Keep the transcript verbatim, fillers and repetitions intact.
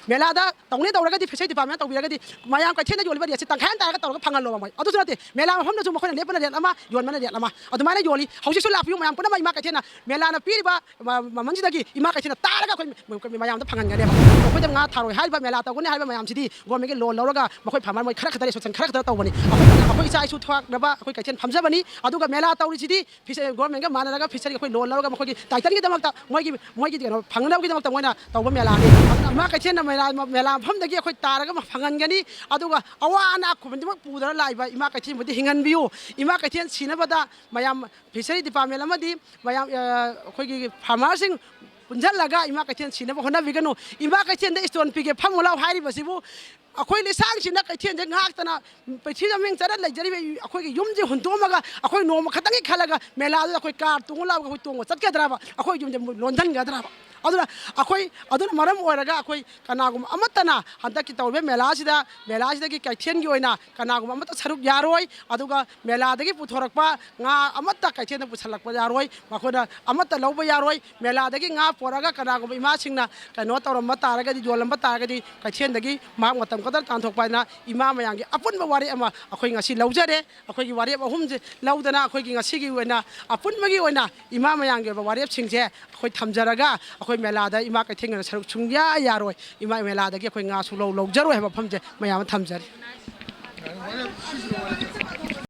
ꯃꯦꯂꯥꯗ ꯇꯧꯅꯤ ꯇꯧꯔꯒꯗꯤ, ꯐꯤꯁꯔꯤ ꯗꯤꯄꯥꯔꯠꯃꯦꯟꯅ ꯇꯧꯕꯤꯔꯒꯗꯤ, ꯃꯌꯥꯝ ꯀꯩꯊꯦꯜꯗ ꯌꯣꯜꯂꯤꯕ ꯔꯦꯠꯁꯦ ꯇꯪꯈꯥꯏ ꯑꯃ ꯇꯥꯔꯒ ꯇꯧꯔꯒ ꯐꯪꯍꯜꯂꯣꯕ ꯃꯣꯏ꯫ ꯑꯗꯨꯁꯨ ꯅꯠꯇꯦ, ꯃꯦꯂꯥ ꯃꯐꯝꯗꯁꯨ ꯃꯈꯣꯏꯅ ꯂꯦꯞꯄꯅ ꯔꯦꯠ ꯑꯃ, ꯌꯣꯟꯕꯅ ꯔꯦꯠ ꯑꯃ, ꯑꯗꯨꯃꯥꯏꯅ ꯌꯣꯜꯂꯤ꯫ ꯍꯧꯖꯤꯛꯁꯨ ꯂꯥꯛꯄꯤꯌꯨ ꯃꯌꯥꯝ ꯄꯨꯝꯅꯃꯛ, ꯏꯃꯥ ꯀꯩꯊꯦꯜꯅ ꯃꯦꯂꯥꯅ ꯄꯤꯔꯤꯕ ꯃ-, ꯃꯃꯜꯁꯤꯗꯒꯤ ꯏꯃꯥ ꯀꯩꯊꯦꯜꯅ ꯇꯥꯔꯒ ꯑꯩꯈꯣꯏ ꯃ-, ꯃ-, ꯃꯌꯥꯝꯗ ꯐꯪꯍꯟꯒꯅꯦꯕ꯫ ꯑꯩꯈꯣꯏꯗ ꯉꯥ ꯊꯥꯔꯣꯏ ꯍꯥꯏꯔꯤꯕ, ꯃꯦꯂꯥ ꯇꯧꯒꯅꯤ ꯍꯥꯏꯔꯤꯕ ꯃꯌꯥꯝꯁꯤꯗꯤ ꯒꯣꯔꯃꯦꯟꯒꯤ ꯂꯣꯟ ꯂꯧꯔꯒ ꯃꯈꯣꯏ ꯐꯥꯔꯃꯔ ꯃꯣꯏ ꯈꯔ ꯈꯛꯇ, ꯑꯦꯁꯣꯁꯤꯌꯦꯁꯟ ꯈꯔ ꯈꯛꯇ ꯇꯧꯕꯅꯤ꯫ ꯑꯩꯈꯣꯏ, ꯑꯩꯈꯣꯏ ꯏꯆꯥ ꯏꯁꯨ ꯊꯣꯛꯅꯕ ꯑꯩꯈꯣꯏ ꯀꯩꯊꯦꯜ ꯐꯝꯖꯕꯅꯤ꯫ ꯑꯗꯨꯒ ꯃꯦꯂꯥ ꯇꯧꯔꯤꯁꯤꯗꯤ ꯐꯤꯁ-, ꯒꯣꯔꯃꯦꯟꯒ ꯃꯥꯟꯅꯔꯒ ꯐꯤꯁꯔꯤ ꯑꯩꯈꯣꯏ ꯂꯣꯟ ꯂꯧꯔꯒ ꯃꯈꯣꯏꯒꯤ ꯇꯥꯏꯇꯜꯒꯤꯗꯃꯛꯇ, ꯃꯣꯏꯒꯤ, ꯃꯣꯏꯒꯤ ꯀꯩꯅꯣ ꯐꯪꯅꯕꯒꯤꯗꯃꯛꯇ ꯃꯣꯏꯅ ꯇꯧꯕ ꯃꯦꯂꯥꯅꯤ꯫ ꯑꯗꯨꯅ ꯏꯃꯥ ꯀꯩꯊꯦꯜꯅ ꯃꯦꯂꯥ, ꯃꯦꯂꯥ ꯃꯐꯝꯗꯒꯤ ꯑꯩꯈꯣꯏ ꯇꯥꯔꯒ ꯑꯃ ꯐꯪꯍꯟꯒꯅꯤ꯫ ꯑꯗꯨꯒ ꯑꯋꯥ ꯑꯅꯥ ꯈꯨꯗꯤꯡꯃꯛ ꯄꯨꯗꯅ ꯂꯥꯛꯏꯕ ꯏꯃꯥ ꯀꯩꯊꯦꯜꯕꯨꯗꯤ ꯍꯤꯡꯍꯟꯕꯤꯌꯨ꯫ ꯏꯃꯥ ꯀꯩꯊꯦꯜ ꯁꯤꯅꯕꯗ ꯃꯌꯥꯝ ꯐꯤꯁꯔꯤ ꯗꯤꯄꯥꯔꯠꯃꯦꯟ ꯑꯃꯗꯤ ꯃꯌꯥꯝ, ꯑ, ꯑꯩꯈꯣꯏꯒꯤ ꯐꯥꯔꯃꯔꯁꯤꯡ ꯄꯨꯟꯁꯤꯜꯂꯒ ꯏꯃꯥ ꯀꯩꯊꯦꯜ ꯁꯤꯅꯕ ꯍꯣꯠꯅꯕꯤꯒꯅꯨ꯫ ꯏꯃꯥ ꯀꯩꯊꯦꯜꯗ ꯏꯁꯇꯣꯟ ꯄꯤꯒꯦ, ꯐꯝꯃꯨ ꯂꯥꯎ ꯍꯥꯏꯔꯤꯕꯁꯤꯕꯨ ꯑꯩꯈꯣꯏ ꯂꯤꯁꯥꯡꯁꯤꯟꯅ ꯀꯩꯊꯦꯜꯁꯦ ꯉꯥꯛꯇꯅ ꯄ꯭ꯔꯤꯊꯤꯕꯤꯗ ꯃꯃꯤꯡ ꯆꯠꯂ ꯂꯩꯖꯔꯤꯕ ꯑꯩꯈꯣꯏꯒꯤ ꯌꯨꯝꯁꯦ ꯍꯨꯟꯗꯣꯛꯑꯝꯃꯒ ꯑꯩꯈꯣꯏ ꯅꯣꯡꯃ ꯈꯛꯇꯪꯒꯤ ꯈꯜꯂꯒ ꯃꯦꯂꯥꯗꯨꯗ ꯑꯩꯈꯣꯏ ꯀꯥꯔ ꯇꯣꯡꯉ ꯂꯥꯛꯑꯒ ꯑꯩꯈꯣꯏ ꯇꯣꯡꯕ ꯆꯠꯀꯗ꯭ꯔꯕ? ꯑꯩꯈꯣꯏ ꯌꯨꯝꯁꯦ ꯂꯣꯟꯁꯤꯟꯒꯗ꯭ꯔꯕ? ꯑꯗꯨꯅ ꯑꯩꯈꯣꯏ, ꯑꯗꯨꯅ ꯃꯔꯝ ꯑꯣꯏꯔꯒ ꯑꯩꯈꯣꯏ ꯀꯅꯥꯒꯨꯝꯕ ꯑꯃꯠꯇꯅ ꯍꯟꯗꯛꯀꯤ ꯇꯧꯔꯤꯕ ꯃꯦꯂꯥꯁꯤꯗ, ꯃꯦꯂꯥꯁꯤꯗꯒꯤ ꯀꯩꯊꯦꯜꯒꯤ ꯑꯣꯏꯅ ꯀꯅꯥꯒꯨꯝꯕ ꯑꯃꯠꯇ ꯁꯔꯨꯛ ꯌꯥꯔꯣꯏ꯫ ꯑꯗꯨꯒ ꯃꯦꯂꯥꯗꯒꯤ ꯄꯨꯊꯣꯔꯛꯄ ꯉꯥ ꯑꯃꯠꯇ ꯀꯩꯊꯦꯜꯗ ꯄꯨꯁꯜꯂꯛꯄ ꯌꯥꯔꯣꯏ꯫ ꯃꯈꯣꯏꯅ ꯑꯃꯠꯇ ꯂꯧꯕ ꯌꯥꯔꯣꯏ꯫ ꯃꯦꯂꯥꯗꯒꯤ ꯉꯥ ꯄꯣꯔꯛꯑꯒ ꯀꯅꯥꯒꯨꯝꯕ ꯏꯃꯥꯁꯤꯡꯅ ꯀꯩꯅꯣ ꯇꯧꯔꯝꯕ ꯇꯥꯔꯒꯗꯤ, ꯌꯣꯜꯂꯝꯕ ꯇꯥꯔꯒꯗꯤ, ꯀꯩꯊꯦꯜꯗꯒꯤ ꯃꯍꯥꯛ ꯃꯇꯝ ꯈꯛꯇ ꯇꯥꯟꯊꯣꯛꯄ ꯍꯥꯏꯅ ꯏꯃꯥ ꯃꯌꯥꯝꯒꯤ ꯑꯄꯨꯟꯕ ꯋꯥꯔꯦꯞ ꯑꯃ ꯑꯩꯈꯣꯏ ꯉꯁꯤ ꯂꯧꯖꯔꯦ꯫ ꯑꯩꯈꯣꯏꯒꯤ ꯋꯥꯔꯦꯞ ꯑꯍꯨꯝꯁꯦ ꯂꯧꯗꯅ ꯑꯩꯈꯣꯏꯒꯤ ꯉꯁꯤꯒꯤ ꯑꯣꯏꯅ ꯑꯄꯨꯟꯕꯒꯤ ꯑꯣꯏꯅ ꯏꯃꯥ ꯃꯌꯥꯝꯒꯤ ꯑꯣꯏꯕ ꯋꯥꯔꯦꯞꯁꯤꯡꯁꯦ ꯑꯩꯈꯣꯏ ꯊꯝꯖꯔꯒ ꯑꯩꯈꯣꯏ ꯃꯦꯂꯥꯗ ꯏꯃꯥ ꯀꯩꯊꯦꯜꯒꯤ ꯑꯣꯏꯅ ꯁꯔꯨꯛ ꯁꯨꯡꯌꯥ ꯌꯥꯔꯣꯏ꯫ ꯏꯃꯥ ꯃꯦꯂꯥꯗꯒꯤ ꯑꯩꯈꯣꯏ ꯉꯥ ꯁꯨꯡꯂꯧ ꯂꯧꯖꯔꯣꯏ ꯍꯥꯏꯕ ꯋꯥꯐꯝꯁꯦ ꯃꯌꯥꯝ ꯑꯃ ꯊꯝꯖꯔꯤ꯫